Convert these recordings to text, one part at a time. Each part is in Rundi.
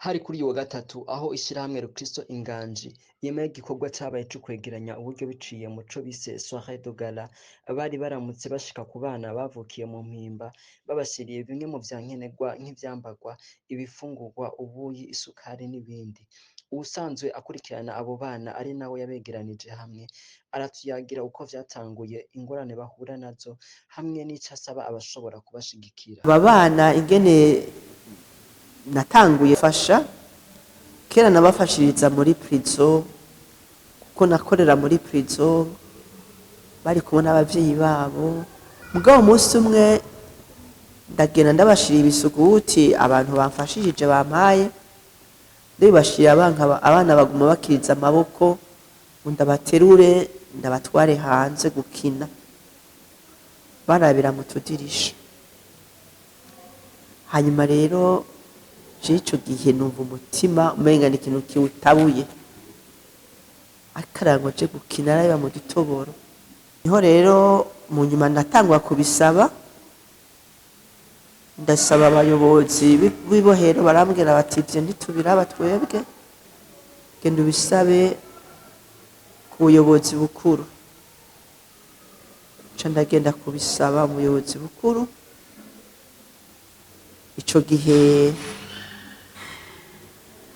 Hari kuri uyu wa gatatu aho ishirahamwe Rukristo Inganji yemeye igikorwa cabaye co kwegeranya uburyo biciye mu co bise soirée de gala, bari baramutse bashika ku bana bavukiye mu Mpimba, babashiriye bimwe mu vyankenerwa nk'ivyambarwa, ibifungurwa, ubuyi, isukari n'ibindi. Uwusanzwe akurikirana abo bana ari nawe yabegeranije hamwe, aratuyagira uko vyatanguye, ingorane bahura nazo hamwe n'ico asaba abashobora kubashigikira. Aba bana ingene natanguye fasha, kera nabafashiriza muri prison, kuko nakorera muri prison, bari kumwe n'abavyeyi babo. Mugabo umunsi umwe ndagenda ndabashira ibisuguti abantu bamfashishije bampaye, ndabibashira, abana baguma bakiriza amaboko ngo ndabaterure ndabatware hanze gukina, barabira mu tudirisha. Hanyuma rero je ico gihe numva umutima umenga ni ikintu kiwutabuye, akarango je gukina araba mu dutoboro. Niho rero mu nyuma natangwa kubisaba, ndasaba abayobozi b'ibohero, barambwira bati: "Ivyo ntitubiraba twebwe, genda ubisabe ku buyobozi bukuru." Nca ndagenda kubisaba umuyobozi bukuru. Ico gihe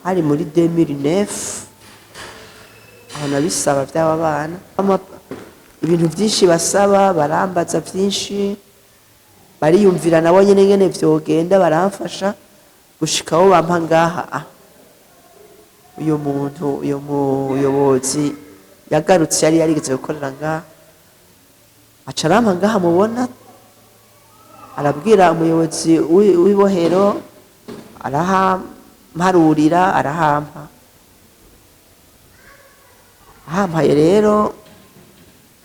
hari muri 2009 aho nabisaba vy'aba bana. Ibintu vyinshi basaba, barambaza vyinshi, bariyumvira nabo nyene ngene vyogenda, baramfasha gushika aho bampa ngaha. Uyu muntu, uyu muyobozi yagarutse, yari yarigeze gukorera ngaha, aca arampa ngaha mubona. Arabwira umuyobozi w'ibohero, arahamparurira, arahampa. Ahampaye rero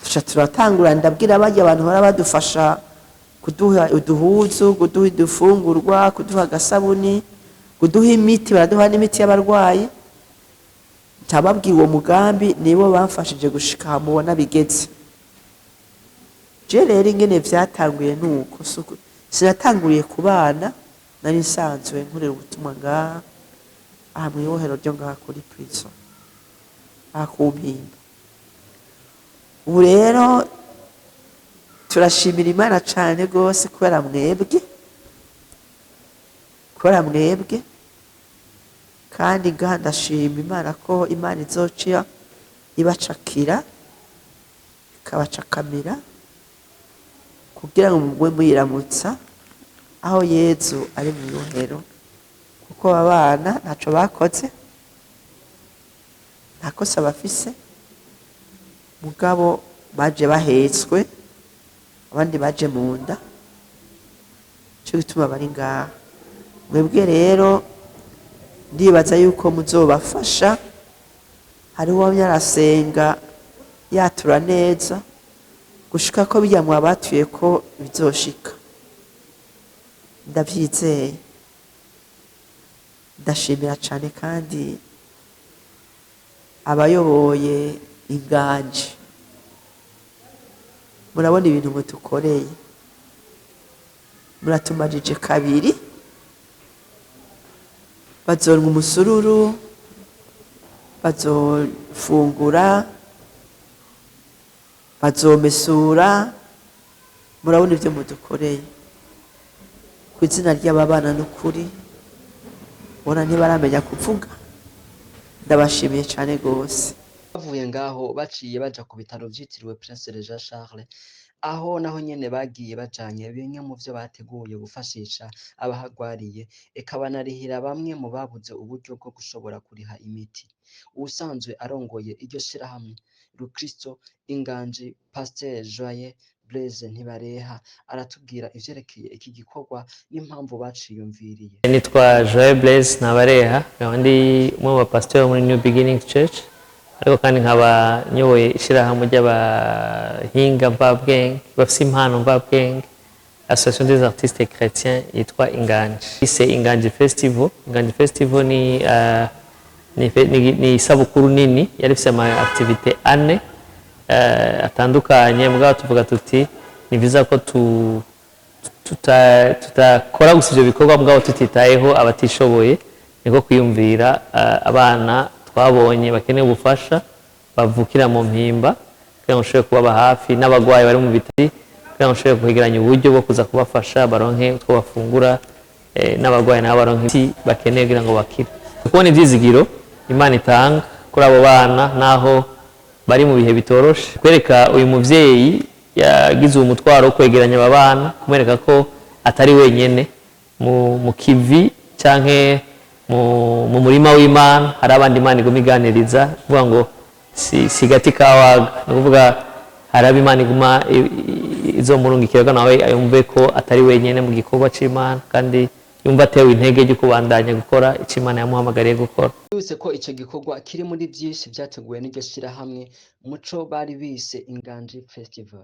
tuca turatangura. Ndabwira barya abantu bahora badufasha kuduha uduhuzu, kuduha udufungurwa, kuduha agasabuni, kuduha imiti, baraduha n'imiti y'abarwayi. Ntababwiye uwo mugambi, nibo bamfashije gushika aha mubona bigeze. Je rero ingene vyatanguye nuko sinatanguriye ku bana, nari nsanzwe nkorera ubutumwa ngaha aha mw'ibohero ryo ngaha kuri prison, aha ku Mpimba. Ubu rero turashimira Imana cane rwose kubera mwebwe, kubera mwebwe. Kandi ngaha ndashima Imana ko Imana izoca ibacakira, ikabacakamira kugira ngo mugwe muyiramutsa aho Yezu ari mu ibohero, kuko aba bana ntaco bakoze, nta kosa bafise, mugabo baje bahetswe, abandi baje mu nda, nico gituma bari ngaha. Mwebwe rero ndibaza yuko muzobafasha. Hariho uwamye arasenga yatura neza gushika ko bijya mwabatuye ko bizoshika, ndavyizeye. Ndashimira cane kandi abayoboye Inganji. Murabona ibintu mutukoreye, muratumajije kabiri. Bazonwa umusururu, bazofungura, bazomesura. Murabona ibyo mudukoreye ku izina ry'aba bana. N'ukuri ubona ntibaramenya kuvuga, ndabashimiye cyane rwose. Bavuye ngaho baciye baja ku bitaro vyitiriwe Prince Régent Charles, aho naho nyene bagiye bajanye bimwe mu vyo bateguye gufashisha abahagwariye, eka banarihira bamwe mu babuze uburyo bwo gushobora kuriha imiti. Uwusanzwe arongoye iryo shirahamwe Rukristo Inganji, Pasteur Joyeux Blaise Ntibareha, aratubwira ivyerekeye iki gikorwa n'impamvu baciyumviriye. Nitwa Joël Blaise Ntabareha, nkaba ndi umwe mu bapasitori muri New Beginning Church, ariko kandi nkaba nyoboye ishyirahamwe ry'abahinga mvabwenge bafise impano mvabwenge, Association des artistes chrétiens, yitwa Inganji. Ise Inganji Festival. Inganji Festival ni isabukuru nini yari ifise ama activités ane atandukanye. Mugabo tuvuga tuti ni vyiza ko tutakora gusa ivyo bikorwa mugabo tutitayeho abatishoboye. Niko kwiyumvira abana twabonye bakeneye ubufasha bavukira mu mpimba, kugira ngo ushobore kubaba hafi, n'abagwayi bari mu bitaro, kugira ngo ushobore kwegeranya uburyo bwo kuza kubafasha baronke utwo bafungura, n'abagwayi nabo baronke imiti bakeneye kugira ngo bakire. Kubona ivyizigiro Imana itanga kuri abo bana naho bari mu bihe bitoroshe, kwereka uyu muvyeyi yagize uwo mutwaro wo kwegeranya aba bana, kumwereka ko atari wenyene mu kivi canke mu murima w'Imana, hari abandi Imana iguma iganiriza, kuvuga ngo si gati kawaga, ni ukuvuga hari abo Imana iguma izomurungikira, nawe yumve ko atari wenyene mu gikorwa c'Imana, kandi yumva atewe intege ryo kubandanya gukora ico Imana yamuhamagariye gukora. Yibutse ko ico gikorwa kiri muri vyinshi vyateguwe n'iryo shirahamwe muco bari bise Inganji Festival.